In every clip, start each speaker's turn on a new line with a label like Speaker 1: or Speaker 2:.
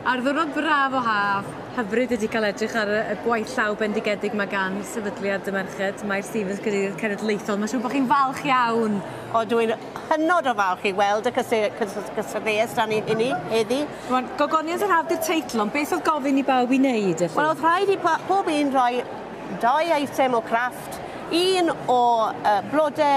Speaker 1: Ar ddiwrnod braf o haf, hyfryd ydi cael edrych ar y gwaith llaw bendigedig 'ma gan Sefydliad y Merched, Mair Stephens, Cadeirydd Cenedlaethol. Mae'n siŵr bod chi'n falch iawn.
Speaker 2: O, dwi'n hynod o falch i weld y cystadleuaeth 'da ni inni heddi.
Speaker 1: Rwan, Gogoniant yr Haf 'di'r teitl, ond beth oedd gofyn i bawb i wneud felly?
Speaker 2: Wel, oedd rhaid i pob un rhoi dou eitem o crafft, un o blode,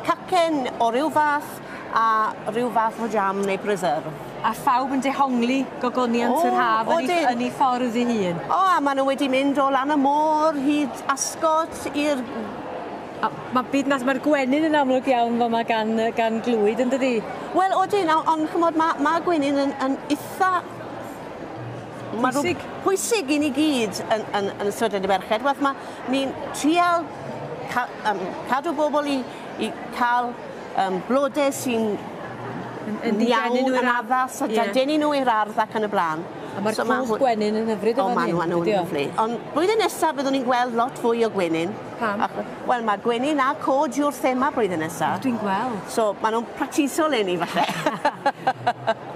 Speaker 2: cacen o ryw fath, a rhyw fath o jam neu preserve.
Speaker 1: A phawb yn dehongli gogoniant yr haf yn ei, yn ei ffordd ei hun.
Speaker 2: O, a maen nhw wedi mynd o lan y môr hyd Ascot i'r...
Speaker 1: A mae byd nas, mae'r gwenyn yn amlwg iawn fel mae gan Glwyd, yn dydi?
Speaker 2: Wel, odyn, ond chymod, mae gwenyn yn eitha...
Speaker 1: Pwysig.
Speaker 2: Pwysig i ni gyd yn ystod y merched. Wel, mae ni'n trial cadw bobl i cael blodau sy'n
Speaker 1: yn
Speaker 2: iawn, yn addas, a denu nhw i'r ardd ac yn y blaen.
Speaker 1: A mae'r cwch gwenyn yn hyfryd o fan hyn.
Speaker 2: O, maen nhw'n hyfryd. Ond blwyddyn nesaf byddwn ni'n gweld lot fwy o gwenyn.
Speaker 1: Pam?
Speaker 2: Wel, mae gwenyn a cod yw'r thema blwyddyn nesaf.
Speaker 1: Dwi'n gweld.
Speaker 2: So, maen nhw'n practiso leni, falle.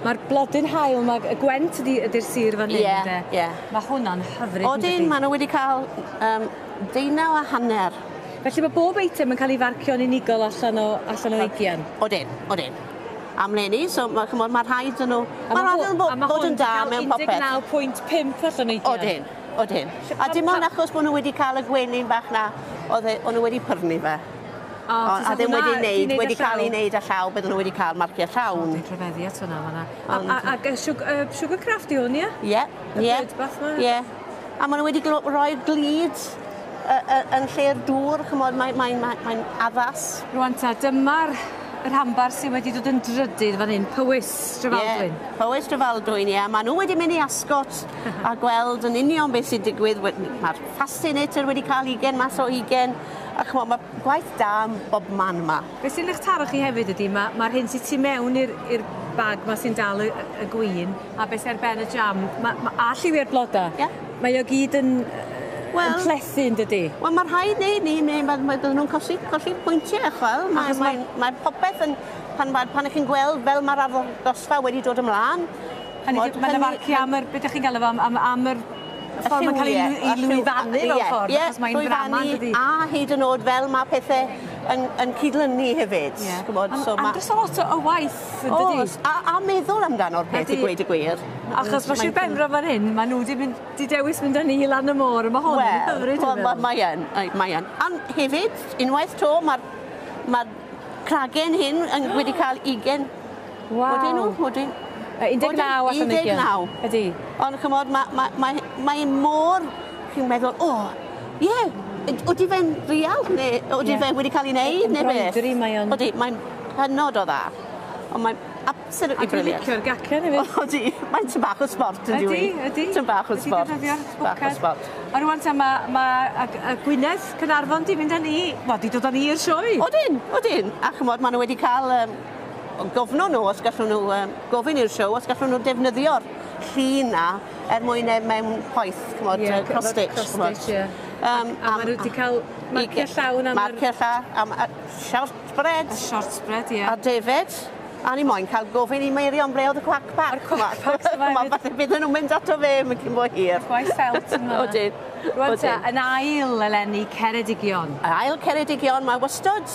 Speaker 1: Mae'r blodyn haul, mae y Gwent ydy'r sir fan hyn,
Speaker 2: de. Ie.
Speaker 1: Mae hwnna'n hyfryd.
Speaker 2: Odyn, maen nhw wedi cael 19.5.
Speaker 1: Felly mae bob eitem yn cael ei farcio'n unigol allan o 20.
Speaker 2: Odyn, odyn. Am leni, so mae rhaid yn nhw... Mae rhaid yn bod yn da mewn popeth.
Speaker 1: 19.5 allan o 20.
Speaker 2: Odyn, odyn. A dim ond achos bod nhw wedi cael y gwenyn bach na, o'n nhw wedi pyrnu fe. A ddim wedi wneud, wedi cael ei wneud â llaw, bydden nhw wedi cael marciau llawn.
Speaker 1: Dwi'n rhyfeddu at hwnna fan'na. A sugar craft i hwn, ie?
Speaker 2: Ie, ie.
Speaker 1: Y bird bath 'ma?
Speaker 2: Ie. A maen nhw wedi rhoi'r glud yn lle'r dŵr, chymod, mae'n addas.
Speaker 1: Rwan ta, dyma'r rhanbarth sydd wedi dod yn drydydd fan hyn, Powys Drefaldwyn.
Speaker 2: Yeah, Powys Drefaldwyn, ie. Maen nhw wedi mynd i Ascot a gweld yn union beth sy'n digwydd. Mae'r Fascinator wedi cael 20 mas o 20, a chymod, mae gwaith da yn bob man yma.
Speaker 1: Beth sy'n eich taro chi hefyd ydy, mae'r hyn sydd tu mewn i'r bag ma sy'n dal y gwin, a beth sy'n ar ben y jam, a lliwiau'r blodau,
Speaker 2: yeah.
Speaker 1: Mae o gyd yn... Wel, yn plethu, yn dydi?
Speaker 2: Wel, mae rhaid wneud ni, neu bydden nhw'n colli pwyntiau, chwel. Mae popeth yn... Pan ych chi'n gweld fel mae'r arddangosfa wedi dod ymlaen...
Speaker 1: Mae'n farciau am yr... Beth ydych chi'n gael efo am yr ffordd mae'n cael ei lwyfannu mewn ffordd, achos mae'n ddrama, yn dydi?
Speaker 2: A hyd yn oed fel mae pethau yn cydlynu hefyd.
Speaker 1: Ond does lot o waith, yn dydi?
Speaker 2: A meddwl amdano'r peth i gweud y gwir.
Speaker 1: Achos mae Sir Benfro fan hyn, maen nhw wedi dewis mynd â ni lan y môr, a mae hwn yn hyfryd.
Speaker 2: Wel, mae yn. Ond hefyd, unwaith to, mae'r cragen hyn wedi cael 20.
Speaker 1: Waw.
Speaker 2: Odyn nhw, odyn.
Speaker 1: 19 allan o 20. Ydy.
Speaker 2: Ond chymod, mae mor, chi'n meddwl, o, ie, ydy fe'n real, neu ydy fe wedi cael ei wneud, neu beth?
Speaker 1: Embroidery mae o'n.
Speaker 2: Ydy, mae'n hynod o dda. Ond mae'n absolutely brilliant.
Speaker 1: A dwi'n licio'r gacen hefyd.
Speaker 2: Ydy, mae'n tyn bach o sport yn dwi.
Speaker 1: Ydy, ydy.
Speaker 2: Tyn bach o sport.
Speaker 1: Ydy defnyddio'r bwced. A rwan ta, mae Gwynedd Caernarfon di mynd â ni, wel, di dod â ni i'r sioe.
Speaker 2: Odyn, odyn. A chymod, maen nhw wedi cael gofno nhw, os gallwn nhw gofyn i'r sioe, os gallwn nhw defnyddio'r llun na er mwyn mewn poeth, chymod, cross-stitch.
Speaker 1: Cross-stitch, ie. A maen nhw wedi cael marciau llawn am...
Speaker 2: Marciau llawn am shortbread.
Speaker 1: A shortbread, ie.
Speaker 2: A defed. A ni moyn cael gofyn i Meirion ble oedd y quack pack.
Speaker 1: A'r quack pack yma hefyd.
Speaker 2: Falle bydden nhw'n mynd ato fe cyn bo hir.
Speaker 1: Gwaith felt yn fan'na.
Speaker 2: Odyn.
Speaker 1: Rwan ta, yn ail eleni Ceredigion.
Speaker 2: Ail Ceredigion, mae wastod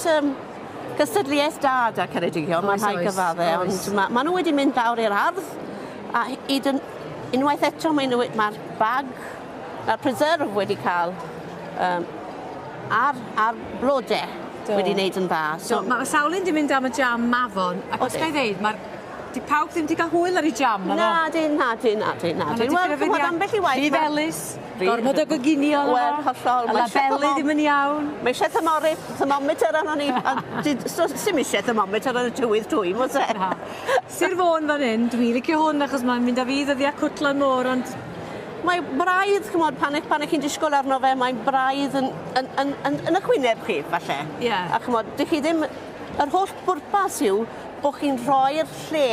Speaker 2: cystadleuaeth da da Ceredigion, mae'n rhaid gyfadde, ond maen nhw wedi mynd lawr i'r ardd, a hyd yn unwaith eto mae'r bag, mae'r preserve wedi cael a'r blodau wedi wneud yn dda.
Speaker 1: So, mae sawl un wedi mynd am y jam mafon, ac os ga i ddeud, di pawb ddim wedi cael hwyl ar ei jam,
Speaker 2: na dyn. Wel, chymod, ambell i waith...
Speaker 1: Rhy felys, gormod o goginio.
Speaker 2: Wel, hollol.
Speaker 1: Y labelu ddim yn iawn.
Speaker 2: Mae eisiau thermometer arno ni. Sim eisiau thermometer ar y tywydd twym, oes e?
Speaker 1: Sir Fôn fan hyn, dwi'n licio hwn achos mae'n mynd â fi ddyddiau cwtlan môr, ond...
Speaker 2: Mae braidd, chymod, pan ych chi'n disgwyl arno fe, mae'n braidd yn y chwyneb chi, falle.
Speaker 1: Ie.
Speaker 2: A chymod, dych chi ddim... Yr holl bwrpas yw bod chi'n rhoi'r lle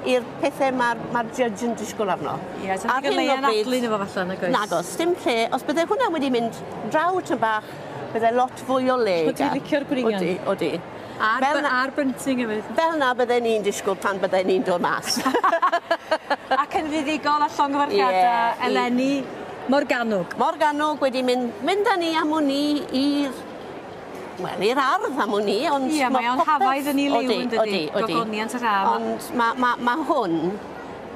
Speaker 2: i'r pethau mae'r judge yn disgwyl arno.
Speaker 1: Ie, so ti'n gael le anadlu efo falle, nag oes?
Speaker 2: Nag oes, dim lle. Os bydde hwnna wedi mynd draw tyn bach, bydde lot fwy o le.
Speaker 1: O, ti'n licio'r gwringan?
Speaker 2: Odi, odi.
Speaker 1: A'r,
Speaker 2: Fel na,
Speaker 1: a'r bunting hefyd.
Speaker 2: Fel na bydden ni'n disgwyl pan bydden ni'n dod mas.
Speaker 1: Ac yn fuddugol a llongyfarchiadau
Speaker 2: Ie,
Speaker 1: eleni Morgannwg.
Speaker 2: Morgannwg wedi mynd, mynd â ni am wn i i'r Wel, i'r ardd am wn i, ond...
Speaker 1: Ie, mae o'n
Speaker 2: popeth-
Speaker 1: hafaidd yn ei liw,
Speaker 2: Odi,
Speaker 1: yn dydi?
Speaker 2: Odi, odi.
Speaker 1: Gogoniant yr haf.
Speaker 2: Ond mae ma, ma hwn,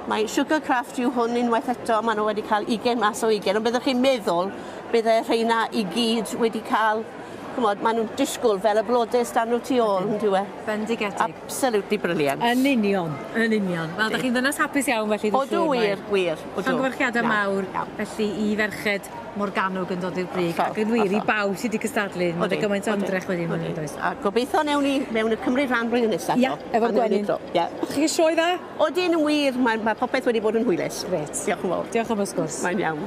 Speaker 2: mae Sugarcraft yw hwn unwaith eto, maen nhw wedi cael 20 mas o 20, ond byddwch chi'n meddwl bydde rheina i gyd wedi cael, ch'mod, maen nhw'n disgwyl fel y blodau sdan nhw tu ôl, yn dyw e?
Speaker 1: Bendigedig.
Speaker 2: Absolutely brilliant.
Speaker 1: Yn union, yn union. Wel, da chi'n ddynas hapus iawn felly, dwi'n
Speaker 2: Odw
Speaker 1: siŵr,
Speaker 2: wir,
Speaker 1: Mair.
Speaker 2: wir. Odw.
Speaker 1: Llongyfarchiadau
Speaker 2: Iawn,
Speaker 1: mawr,
Speaker 2: iawn.
Speaker 1: felly i ferched Morgannwg yn dod i'r brig.
Speaker 2: Hollol,
Speaker 1: Ac yn wir i
Speaker 2: hollol.
Speaker 1: bawb sydd wedi cystadlu, mae'n
Speaker 2: Odi,
Speaker 1: gymaint o
Speaker 2: odi,
Speaker 1: ymdrech wedi mynd,
Speaker 2: odi.
Speaker 1: does?
Speaker 2: A gobeithio newn ni mewn y Cymru rhan blwyddyn nesaf.
Speaker 1: Ia, efo'r gwenyn.
Speaker 2: Ie.
Speaker 1: Chi gael sioe dda?
Speaker 2: Odyn yn wir, mae, mae popeth wedi bod yn hwylus.
Speaker 1: Grêt.
Speaker 2: Diolch yn fawr.
Speaker 1: Diolch am y sgwrs.
Speaker 2: Mae'n iawn.